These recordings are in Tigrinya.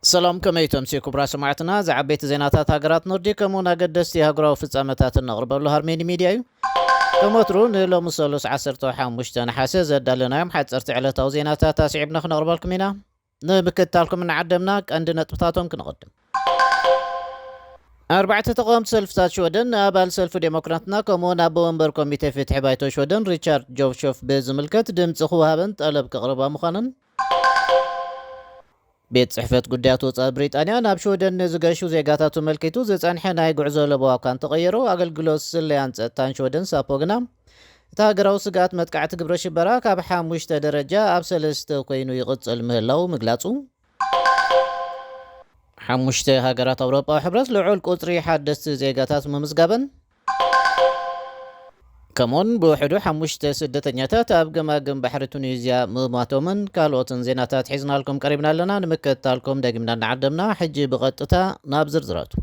ሰላም፣ ከመይ ተምስዩ ክቡራት ሰማዕትና? ዝዓበይቲ ዜናታት ሃገራት ኖርዲክ ከምኡውን ኣገደስቲ ሃገራዊ ፍጻመታት እነቕርበሉ ሃርሜኒ ሚድያ እዩ። ከም ወትሩ ንሎሚ ሰሉስ ዓሰርተ ሓሙሽተ ነሓሰ ዘዳለናዮም ሓጸርቲ ዕለታዊ ዜናታት ኣስዒብና ክነቕርበልኩም ኢና። ንምክትታልኩም እናዓደምና ቀንዲ ነጥብታቶም ክንቐድም። ኣርባዕተ ተቓወምቲ ሰልፍታት ሽወደን ንኣባል ሰልፊ ዴሞክራትና ከምኡውን ኣቦ ወንበር ኮሚቴ ፍትሒ ባይቶ ሽወደን ሪቻርድ ጆብሾፍ ብዝምልከት ድምፂ ክወሃበን ጠለብ ከቕርባ ምዃነን፣ ቤት ጽሕፈት ጉዳያት ወጻኢ ብሪጣንያ ናብ ሽወደን ንዝገሹ ዜጋታቱ መልኪቱ ዝጸንሐ ናይ ጉዕዞ ለበዋ እኳ እንተቐየሮ፣ ኣገልግሎት ስለያን ጸጥታን ሽወደን ሳፖ ግና እቲ ሃገራዊ ስግኣት መጥቃዕቲ ግብረ ሽበራ ካብ ሓሙሽተ ደረጃ ኣብ ሰለስተ ኮይኑ ይቕጽል ምህላው ምግላጹ፣ ሓሙሽተ ሃገራት ኣውሮጳዊ ሕብረት ልዑል ቁጽሪ ሓደስቲ ዜጋታት ምምዝጋበን፣ ከምኡን ብውሕዱ ሓሙሽተ ስደተኛታት ኣብ ገማግም ባሕሪ ቱኒዝያ ምማቶምን ካልኦትን ዜናታት ሒዝናልኩም ቀሪብና ኣለና። ንምክትታልኩም ደጊምና እናዓደምና፣ ሕጂ ብቐጥታ ናብ ዝርዝራቱ።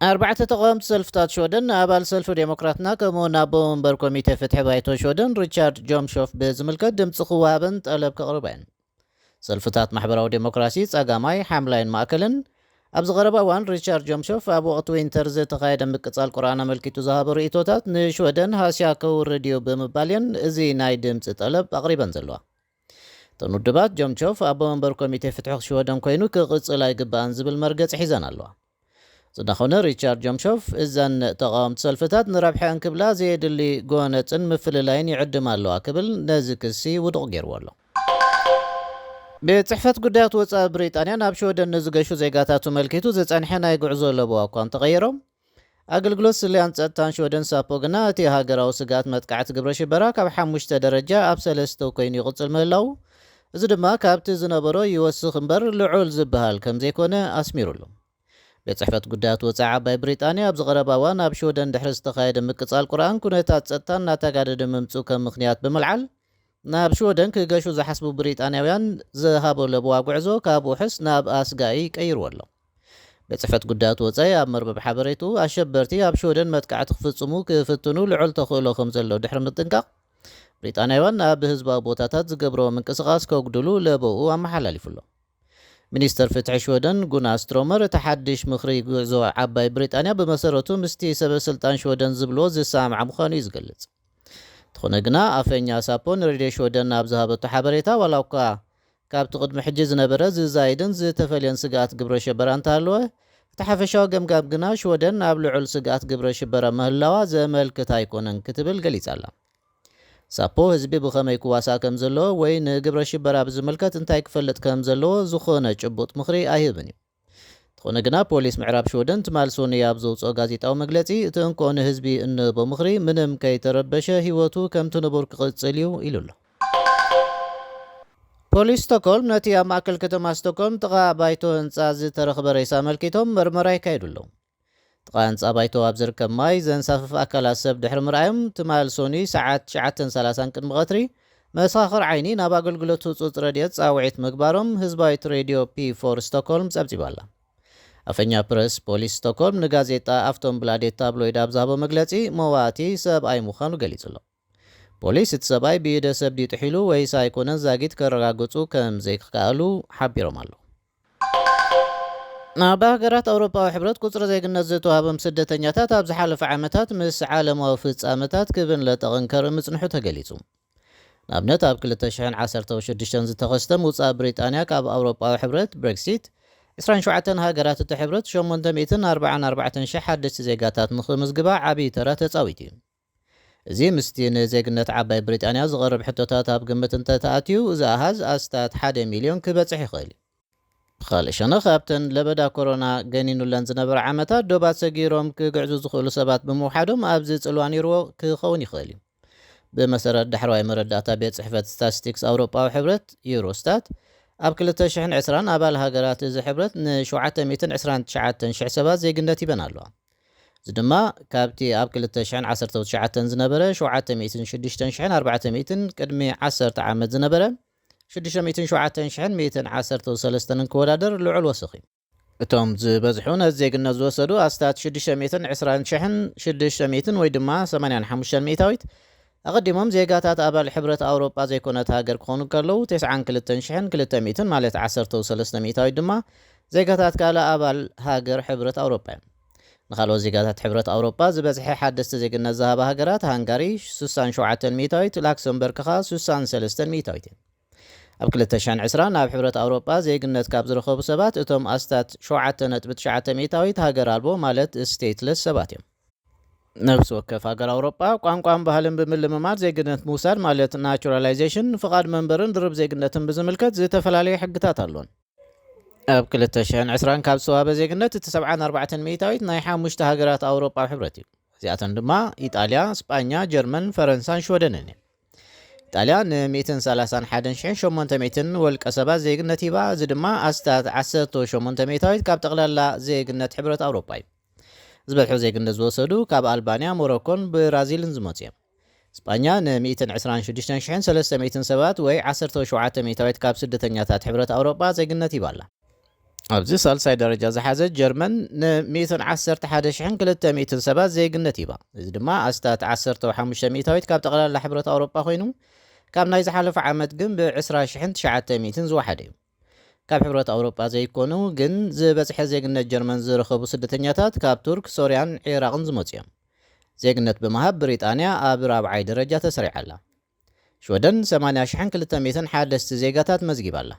ኣርባዕተ ተቓወምቲ ሰልፍታት ሽወደን ንኣባል ሰልፊ ዴሞክራትና ከምኡውን ኣቦ ወንበር ኮሚቴ ፍትሒ ባይቶ ሽወደን ሪቻርድ ጆምሾፍ ብዝምልከት ድምፂ ክወሃበን ጠለብ ከቕርባ እየን። ሰልፍታት ማሕበራዊ ዴሞክራሲ ጸጋማይ፣ ሓምላይን ማእከልን ኣብ ዝቐረበ እዋን ሪቻርድ ጆምሾፍ ኣብ ወቕቲ ዊንተር ዝተኻየደ ምቅጻል ቁርኣን ኣመልኪቱ ዝሃቦ ርእይቶታት ንሽወደን ሃስያ ከውርድ እዩ ብምባል እየን እዚ ናይ ድምፂ ጠለብ ኣቕሪበን ዘለዋ። እተን ውድባት ጆምሾፍ ኣቦ ወንበር ኮሚቴ ፍትሒ ሽወደን ኮይኑ ክቕጽል ኣይግባእን ዝብል መርገጺ ሒዘን ኣለዋ። ዝዳኾነ ሪቻርድ ጆምሾፍ እዘን ተቓወምቲ ሰልፍታት ንረብሐን ክብላ ዘየድሊ ጎነጽን ምፍልላይን ይዕድም ኣለዋ ክብል ነዚ ክሲ ውዱቕ ገይርዎ ኣሎ። ቤት ጽሕፈት ጉዳያት ወጻኢ ብሪጣንያ ናብ ሽወደን ንዝገሹ ዜጋታቱ መልኪቱ ዝጸንሐ ናይ ጉዕዞ ለበዋ እኳ እንተቐየሮ፣ ኣገልግሎት ስለያን ጸጥታን ሽወደን ሳፖ ግና እቲ ሃገራዊ ስግኣት መጥቃዕቲ ግብረ ሽበራ ካብ ሓሙሽተ ደረጃ ኣብ ሰለስተ ኮይኑ ይቕጽል ምህላው፣ እዚ ድማ ካብቲ ዝነበሮ ይወስኽ እምበር ልዑል ዝበሃል ከም ዘይኮነ ኣስሚሩሉ። ቤት ጽሕፈት ጉዳያት ወጻኢ ዓባይ ብሪጣንያ ኣብ ዝቐረባ እዋን ኣብ ሽወደን ድሕሪ ዝተኻየደ ምቅጻል ቁርኣን ኩነታት ጸጥታ እናተጋደደ ምምጹ ከም ምኽንያት ብምልዓል፣ ናብ ሽወደን ክገሹ ዝሓስቡ ብሪጣንያውያን ዝሃቦ ለበዋ ጉዕዞ ካብ ውሑስ ናብ ኣስጋኢ ቀይርዎ ኣሎ። ቤት ጽሕፈት ጉዳያት ወጻኢ ኣብ መርበብ ሓበሬቱ ኣሸበርቲ ኣብ ሽወደን መጥቃዕቲ ክፍጽሙ ክፍትኑ ልዑል ተኽእሎ ከም ዘሎ ድሕሪ ምጥንቃቕ፣ ብሪጣንያውያን ኣብ ህዝባዊ ቦታታት ዝገብርዎ ምንቅስቓስ ከጉድሉ ለበኡ ኣመሓላሊፉ ኣሎ። ሚኒስተር ፍትሒ ሽወደን ጉና ስትሮመር እቲ ሓድሽ ምኽሪ ጉዕዞ ዓባይ ብሪጣንያ ብመሰረቱ ምስቲ ሰበ ስልጣን ሽወደን ዝብልዎ ዝሰማማዕ ምዃኑ እዩ ዝገልጽ። እንተኾነ ግና ኣፈኛ ሳፖ ንሬድዮ ሽወደን ኣብ ዝሃበቶ ሓበሬታ ዋላ እኳ ካብቲ ቅድሚ ሕጂ ዝነበረ ዝዛይድን ዝተፈልየን ስግኣት ግብረ ሸበራ እንተሃለወ፣ እቲ ሓፈሻዊ ገምጋም ግና ሽወደን ኣብ ልዑል ስግኣት ግብረ ሽበራ ምህላዋ ዘመልክት ኣይኮነን ክትብል ገሊጻ ኣላ። ሳፖ ህዝቢ ብኸመይ ክዋሳእ ከም ዘለዎ ወይ ንግብረ ሽበራ ብዝምልከት እንታይ ክፈልጥ ከም ዘለዎ ዝኾነ ጭቡጥ ምኽሪ ኣይህብን እዩ። እንተኾነ ግና ፖሊስ ምዕራብ ሽወደን ትማል ሶኒ ኣብ ዘውፅኦ ጋዜጣዊ መግለፂ እቲ እንኮ ንህዝቢ እንህቦ ምኽሪ ምንም ከይተረበሸ ህይወቱ ከምቲ ንቡር ክቕፅል እዩ ኢሉ ኣሎ። ፖሊስ ስቶክሆልም ነቲ ኣብ ማእከል ከተማ ስቶክሆልም ጥቓ ባይቶ ህንፃ ዝተረኽበ ሬሳ ኣመልኪቶም መርመራ ይካየዱ ኣለዉ። ጥቓ ህንፃ ባይቶ ኣብ ዝርከብ ማይ ዘንሳፍፍ ኣካላት ሰብ ድሕሪ ምርኣዮም ትማል ሶኒ ሰዓት ትሽዓተን ሰላሳን ቅድሚ ቀትሪ መሳኽር ዓይኒ ናብ ኣገልግሎት ህፁፅ ረድኤት ፃውዒት ምግባሮም ህዝባዊት ሬድዮ ፒ ፎር ስቶክሆልም ጸብጺባ ኣላ። ኣፈኛ ፕረስ ፖሊስ ስቶክሆልም ንጋዜጣ ኣፍቶንብላዴት ታብሎይድ ኣብ ዝሃቦ መግለጺ መዋእቲ ሰብኣይ ምዃኑ ገሊጹ ኣሎ። ፖሊስ እቲ ሰብኣይ ብኢደ ሰብ ድዩ ጥሒሉ ወይስ ኣይኮነን ዛጊት ከረጋግጹ ከም ዘይክከኣሉ ሓቢሮም ኣለዉ። ናብ ሃገራት ኣውሮፓዊ ሕብረት ቁጽሪ ዜግነት ዝተዋህቦም ስደተኛታት ኣብ ዝሓለፈ ዓመታት ምስ ዓለማዊ ፍጻመታት ክብን ለጠቕን ከርኢ ምጽንሑ ተገሊጹ። ንኣብነት ኣብ ክልተ ሽሕን ዓሰርተ ሽዱሽተን ዝተኸስተ ምውጻእ ብሪጣንያ ካብ ኣውሮፓዊ ሕብረት ብሬክሲት፣ ዕስራን ሸውዓተን ሃገራት እቲ ሕብረት ሸሞንተ ሚእትን ኣርባዓን ኣርባዕተን ሽሕ ሓደሽቲ ዜጋታት ንኽምዝግባ ዓብዪ ተራ ተጻዊቱ እዩ። እዚ ምስቲ ንዜግነት ዓባይ ብሪጣንያ ዝቐርብ ሕቶታት ኣብ ግምት እንተተኣትዩ፣ እዚ ኣሃዝ ኣስታት ሓደ ሚልዮን ክበጽሕ ይኽእል እዩ። ብኻልእ ሸነኽ፣ ኣብተን ለበዳ ኮሮና ገኒኑለን ዝነበራ ዓመታት፣ ዶባት ሰጊሮም ክግዕዙ ዝኽእሉ ሰባት ብምውሓዶም ኣብዚ ጽልዋ ነይርዎ ክኸውን ይኽእል እዩ። ብመሰረት ዳሕረዋይ መረዳእታ ቤት ጽሕፈት ስታቲስቲክስ ኣውሮጳዊ ሕብረት፣ ዩሮስታት፣ ኣብ ክልተ ሽሕን ዕስራን ኣባል ሃገራት እዚ ሕብረት ን ሸውዓተ ሚእትን ዕስራን ትሽዓተን ሽሕ ሰባት ዜግነት ሂበን ኣለዋ። እዚ ድማ ካብቲ ኣብ ክልተ ሽሕን ዓሰርተ ትሽዓተን ዝነበረ ሸውዓተ ሚእትን ሽዱሽተ ሽሕን ኣርባዕተ ሚእትን ቅድሚ ዓሰርተ ዓመት ዝነበረ ሽዱሽተ ሚእትን ሸውዓተ ሽሕን ሚእትን ዓሰርተ ሰለስተን እንክወዳደር ልዑል ወሰኽ እዩ። እቶም ዝበዝሑ ነዚ ዜግነት ዝወሰዱ ኣስታት ሽዱሽተ ሚእትን ዕስራን ሽሕን ሽዱሽተ ሚእትን ወይ ድማ ሰማንያን ሓሙሽተን ሚእታዊት ኣቐዲሞም ዜጋታት ኣባል ሕብረት ኣውሮጳ ዘይኮነት ሃገር ክኾኑ ከለዉ፣ ተስዓን ክልተን ሽሕን ክልተ ሚእትን ማለት ዓሰርተ ሰለስተ ሚእታዊት ድማ ዜጋታት ካልእ ኣባል ሃገር ሕብረት ኣውሮጳ እዮም። ንኻልኦት ዜጋታት ሕብረት ኣውሮጳ ዝበዝሐ ሓደስቲ ዜግነት ዝሃባ ሃገራት፣ ሃንጋሪ ስሳን ሸውዓተን ሚእታዊት፣ ላክሰምበርግ ከኣ ስሳን ሰለስተን ሚእታዊት እየን። ኣብ ክልተ ሽሕን ዕስራን ናብ ሕብረት ኣውሮጳ ዜግነት ካብ ዝረኸቡ ሰባት፣ እቶም ኣስታት ሸውዓተ ነጥቢ ትሽዓተ ሚእታዊት ሃገር ኣልቦ ማለት ስቴትለስ ሰባት እዮም። ነፍሲ ወከፍ ሃገር ኣውሮጳ ቋንቋን ባህልን ብምልምማድ ዜግነት ምውሳድ ማለት ናቹራላይዜሽን፣ ፍቓድ መንበርን ድርብ ዜግነትን ብዝምልከት ዝተፈላለዩ ሕግታት ኣሎን። ኣብ ክልተ ሽሕን ዕስራን ካብ ዝተዋህበ ዜግነት እቲ ሰብዓን ኣርባዕተን ሚእታዊት ናይ ሓሙሽተ ሃገራት ኣውሮጳ ሕብረት እዩ። እዚኣተን ድማ ኢጣልያ፣ ስጳኛ፣ ጀርመን፣ ፈረንሳን ሽወደንን እየን። ኢጣልያ ን ሚእትን ሰላሳን ሓደን ሽሕን ሸሞንተ ሚእትን ወልቀ ሰባት ዜግነት ሂባ፣ እዚ ድማ ኣስታት ዓሰርተ ሸሞንተ ሚእታዊት ካብ ጠቕላላ ዜግነት ሕብረት ኣውሮጳ እዩ። ዝበዝሑ ዜግነት ዝወሰዱ ካብ ኣልባንያ፣ ሞሮኮን ብራዚልን ዝመጹ እዮም። ስጳኛ ን ሚእትን ዕስራን ሽዱሽተን ሽሕን ሰለስተ ሚእትን ሰባት ወይ ዓሰርተ ሸውዓተ ሚእታዊት ካብ ስደተኛታት ሕብረት ኣውሮጳ ዜግነት ሂባ ኣላ። ኣብዚ ሳልሳይ ደረጃ ዝሓዘት ጀርመን ን ሚእትን ዓሰርተ ሓደ ሽሕን ክልተ ሚእትን ሰባት ዜግነት ሂባ። እዚ ድማ ኣስታት ዓሰርተ ሓሙሽተ ሚእታዊት ካብ ጠቕላላ ሕብረት ኣውሮጳ ኮይኑ፣ ካብ ናይ ዝሓለፈ ዓመት ግን ብ ዕስራ ሽሕን ትሽዓተ ሚእትን ዝወሓደ እዩ። ካብ ሕብረት ኣውሮጳ ዘይኮኑ ግን ዝበዝሐ ዜግነት ጀርመን ዝረኸቡ ስደተኛታት ካብ ቱርክ፣ ሶርያን ዒራቕን ዝመጹ እዮም። ዜግነት ብምሃብ ብሪጣንያ ኣብ ራብዓይ ደረጃ ተሰሪዓ ኣላ። ሽወደን ሰማንያ ሽሕን ክልተ ሚእትን ሓደስቲ ዜጋታት መዝጊባ ኣላ።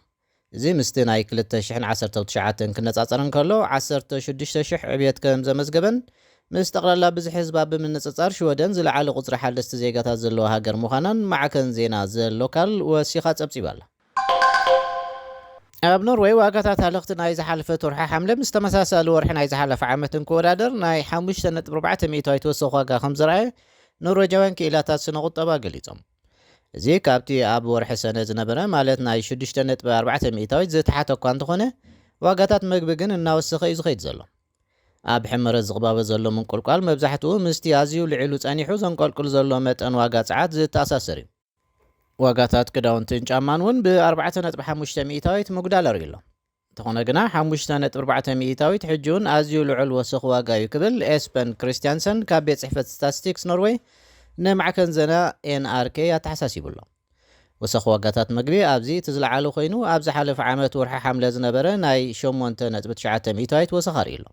እዚ ምስቲ ናይ ክልተ ሽሕን ዓሰርተ ትሽዓተን ክነጻጸር እንከሎ፣ ዓሰርተ ሽዱሽተ ሽሕ ዕብየት ከም ዘመዝገበን፣ ምስ ጠቕላላ ብዝሒ ህዝባ ብምንጽጻር ሽወደን ዝለዓለ ቁጽሪ ሓደስቲ ዜጋታት ዘለዋ ሃገር ምዃናን ማዕከን ዜና ዘ ሎካል ወሲኻ ጸብጺባ ኣላ። ኣብ ኖርወይ ዋጋታት ሃለኽቲ ናይ ዝሓለፈት ወርሒ ሓምለ ምስ ተመሳሳሊ ወርሒ ናይ ዝሓለፈ ዓመት እንክወዳደር ናይ ሓሙሽተ ነጥቢ ኣርባዕተ ሚእታዊት ወሰኽ ዋጋ ከም ዝረኣየ ኖርወጃውያን ክኢላታት ስነ ቁጠባ ገሊጾም። እዚ ካብቲ ኣብ ወርሒ ሰነ ዝነበረ ማለት ናይ ሽዱሽተ ነጥቢ ኣርባዕተ ሚእታዊት ዝተሓተ እኳ እንተኾነ፣ ዋጋታት መግቢ ግን እናወሰኸ እዩ ዝኸይድ ዘሎ። ኣብ ሕመረት ዝቕባበ ዘሎ ምንቁልቋል መብዛሕትኡ ምስቲ ኣዝዩ ልዒሉ ጸኒሑ ዘንቆልቁል ዘሎ መጠን ዋጋ ጸዓት ዝተኣሳሰር እዩ። ዋጋታት ክዳውንትን ጫማን እውን ብ ኣርባዕተ ነጥቢ ሓሙሽተ ሚእታዊት ምጉዳል ኣርእዩ ኣሎ። እንተኾነ ግና፣ ሓሙሽተ ነጥቢ ኣርባዕተ ሚእታዊት ሕጂ እውን ኣዝዩ ልዑል ወሰኽ ዋጋ እዩ ክብል ኤስፐን ክሪስትያንሰን ካብ ቤት ጽሕፈት ስታትስቲክስ ኖርወይ ንማዕከን ዜና ኤን ኣር ኬ ኣተሓሳሲቡ ኣሎ። ወሰኽ ዋጋታት መግቢ ኣብዚ እቲ ዝለዓለ ኮይኑ፣ ኣብ ዝሓለፈ ዓመት ወርሒ ሓምለ ዝነበረ ናይ ሸሞንተ ነጥቢ ትሽዓተ ሚእታዊት ወሰኽ ኣርእዩ ኣሎ።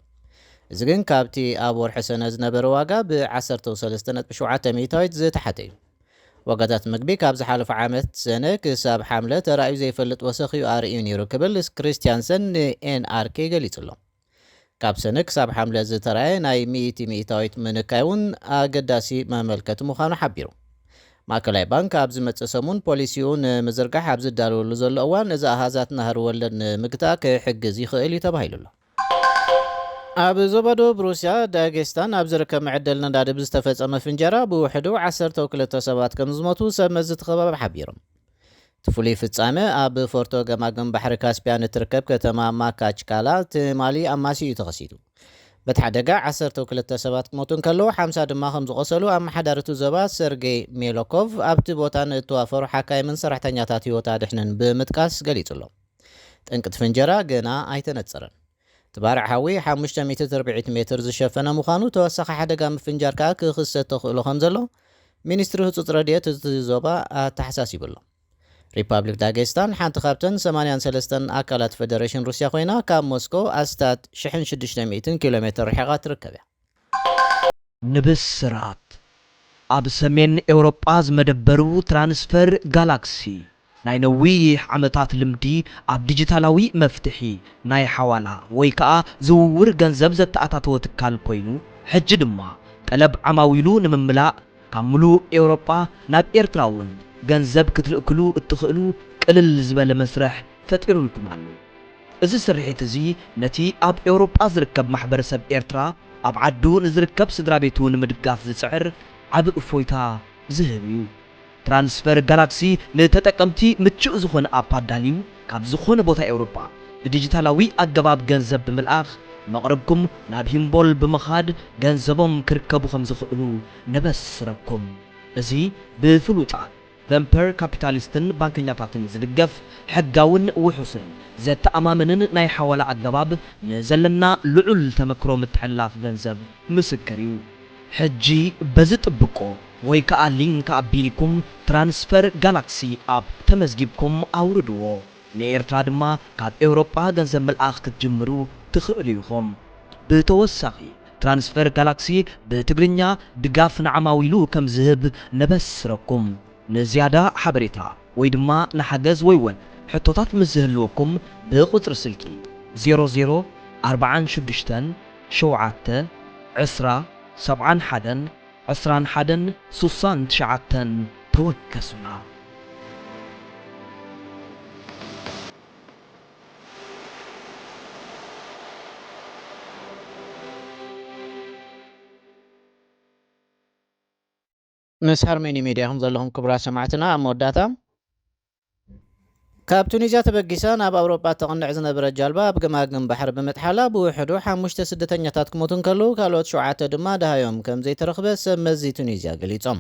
እዚ ግን ካብቲ ኣብ ወርሒ ሰነ ዝነበረ ዋጋ ብ ዓሰርተ ሰለስተ ነጥቢ ሸውዓተ ሚእታዊት ዝተሓተ እዩ። ዋጋታት መግቢ ካብ ዝሓለፈ ዓመት ሰነ ክሳብ ሓምለ ተራእዩ ዘይፈልጥ ወሰኽ እዩ ኣርእዩ ነይሩ ክብል ክሪስትያንሰን ን ኤን ኣር ኬ ገሊጹ ኣሎ። ካብ ሰነ ክሳብ ሓምለ ዝተራእየ ናይ ሚእቲ ሚእታዊት ምንካይ እውን ኣገዳሲ መመልከቲ ምዃኑ ሓቢሩ። ማእከላይ ባንክ ኣብ ዝመጽእ ሰሙን ፖሊሲኡ ንምዝርጋሕ ኣብ ዝዳለወሉ ዘሎ እዋን፣ እዚ ኣሃዛት ናህሪ ወለድ ንምግታእ ክሕግዝ ይኽእል እዩ ተባሂሉ ኣሎ። ኣብ ዞባ ደቡብ ሩስያ ዳጌስታን ኣብ ዝርከብ መዐደሊ ነዳዲ ብዝተፈጸመ ፍንጀራ ብውሕዱ ዓሰርተ ክልተ ሰባት ከም ዝሞቱ ሰብ መዚ እቲ ከባቢ ሓቢሮም። እቲ ፍሉይ ፍጻመ ኣብ ፎርቶ ገማግም ባሕሪ ካስፒያን እትርከብ ከተማ ማካችካላ ትማሊ ኣማስዩ እዩ ተኸሲቱ። በቲ ሓደጋ ዓሰርተ ክልተ ሰባት ክሞቱ እንከለዉ፣ ሓምሳ ድማ ከም ዝቖሰሉ ኣመሓዳሪ እቲ ዞባ ሰርጌይ ሜሎኮቭ ኣብቲ ቦታ ንእተዋፈሩ ሓካይምን ሰራሕተኛታት ህይወት ኣድሕንን ብምጥቃስ ገሊጹ ኣሎ። ጠንቂ እቲ ፍንጀራ ገና ኣይተነጸረን። እቲ ባርዕ ሓዊ ሓሙሽተ ሚእቲ ትርብዒት ሜትር ዝሸፈነ ምዃኑ፣ ተወሳኺ ሓደጋ ምፍንጃር ከኣ ክኽሰት ተኽእሎ ከም ዘሎ ሚኒስትሪ ህጹጽ ረድኤት እቲ ዞባ ኣተሓሳሲቡ ኣሎ። ሪፓብሊክ ዳጌስታን ሓንቲ ካብተን ሰማንያን ሰለስተን ኣካላት ፈደሬሽን ሩስያ ኮይና፣ ካብ ሞስኮ ኣስታት ሽሕን ሽዱሽተ ሚእትን ኪሎ ሜትር ርሒቓ ትርከብ እያ። ንብስራት፣ ኣብ ሰሜን ኤውሮጳ ዝመደበሩ ትራንስፈር ጋላክሲ፣ ናይ ነዊሕ ዓመታት ልምዲ ኣብ ዲጂታላዊ መፍትሒ ናይ ሓዋላ ወይ ከኣ ዝውውር ገንዘብ ዘተኣታተወ ትካል ኮይኑ፣ ሕጂ ድማ ጠለብ ዓማዊሉ ንምምላእ ካብ ምሉእ ኤውሮጳ ናብ ኤርትራ እውን ገንዘብ ክትልእክሉ እትኽእሉ ቅልል ዝበለ መስርሕ ፈጢሩልኩም ኣሎ። እዚ ስርሒት እዚ ነቲ ኣብ ኤውሮጳ ዝርከብ ማሕበረሰብ ኤርትራ ኣብ ዓዱ ንዝርከብ ስድራ ቤቱ ንምድጋፍ ዝጽዕር ዓቢ እፎይታ ዝህብ እዩ። ትራንስፈር ጋላክሲ ንተጠቀምቲ ምቹእ ዝኾነ ኣፕ ኣዳልዩ፣ ካብ ዝኾነ ቦታ ኤውሮጳ ብዲጂታላዊ ኣገባብ ገንዘብ ብምልኣኽ፣ መቕርብኩም ናብ ሂምቦል ብምኻድ ገንዘቦም ክርከቡ ከም ዝኽእሉ ነበስረኩም። እዚ ብፍሉጣት ቨንፐር ካፒታሊስትን ባንከኛታትን ዝድገፍ ሕጋውን ውሑስን ዘተኣማምንን ናይ ሓዋላ ኣገባብ ንዘለና ልዑል ተመክሮ ምትሕልላፍ ገንዘብ ምስክር እዩ። ሕጂ በዚ ጥብቆ ወይ ከዓ ሊንክ ኣቢልኩም ትራንስፈር ጋላክሲ ኣፕ ተመዝጊብኩም ኣውርድዎ። ንኤርትራ ድማ ካብ ኤውሮጳ ገንዘብ ምልኣኽ ክትጅምሩ ትኽእሉ ኢኹም። ብተወሳኺ ትራንስፈር ጋላክሲ ብትግርኛ ድጋፍ ንዓማዊሉ ከም ዝህብ ነበስረኩም። ንዝያዳ ሓበሬታ ወይ ድማ ንሓገዝ ወይ እውን ሕቶታት ምስ ዝህልወኩም ብቁጽሪ ስልኪ ዜሮ ዜሮ ኣርባዓን ሽዱሽተን ሸውዓተ ዕስራ ሰብዓን ሓደን ዕስራን ሓደን ሱሳን ትሽዓተን ተወከሱና። ምስ ሃርሜኒ ሜድያ ኢኹም ዘለኹም ክቡራት ሰማዕትና። ኣብ መወዳእታ ካብ ቱኒዝያ ተበጊሳ ናብ ኣውሮጳ ተቕንዕ ዝነበረት ጃልባ ኣብ ገማግም ባሕሪ ብምጥሓላ ብውሕዱ ሓሙሽተ ስደተኛታት ክሞቱ እንከለዉ ካልኦት ሸውዓተ ድማ ደሃዮም ከም ዘይተረኽበ ሰብ መዚ ቱኒዝያ ገሊጾም።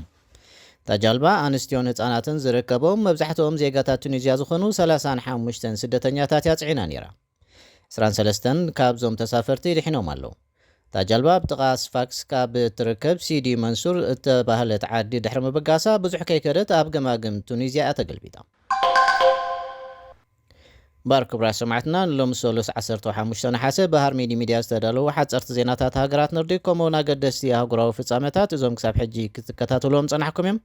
እታ ጃልባ ኣንስትዮን ህጻናትን ዝርከቦም መብዛሕትኦም ዜጋታት ቱኒዝያ ዝኾኑ ሰላሳን ሓሙሽተን ስደተኛታት እያ ጽዒና ነይራ። ዕስራን ሰለስተን ካብዞም ተሳፈርቲ ድሒኖም ኣለዉ። እታ ጃልባ ኣብ ጥቓ ስፋክስ ካብ እትርከብ ሲዲ መንሱር እተባህለት ዓዲ ድሕሪ ምብጋሳ ብዙሕ ከይከደት ኣብ ገማግም ቱኒዝያ እያ ተገልቢጣ። ባር ክቡራት ሰማዕትና ንሎሚ ሰሉስ ዓሰርተ ሓሙሽተ ነሓሰ ብሃርሜዲ ሚድያ ዝተዳለዉ ሓፀርቲ ዜናታት ሃገራት ኖርዲክ ከምኡውን ኣገደስቲ ኣህጉራዊ ፍጻመታት እዞም ክሳብ ሕጂ ክትከታተልዎም ጸናሕኩም እዮም።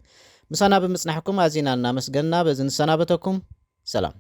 ምሳና ብምጽናሕኩም ኣዚና እናመስገንና በዚ ንሰናበተኩም። ሰላም።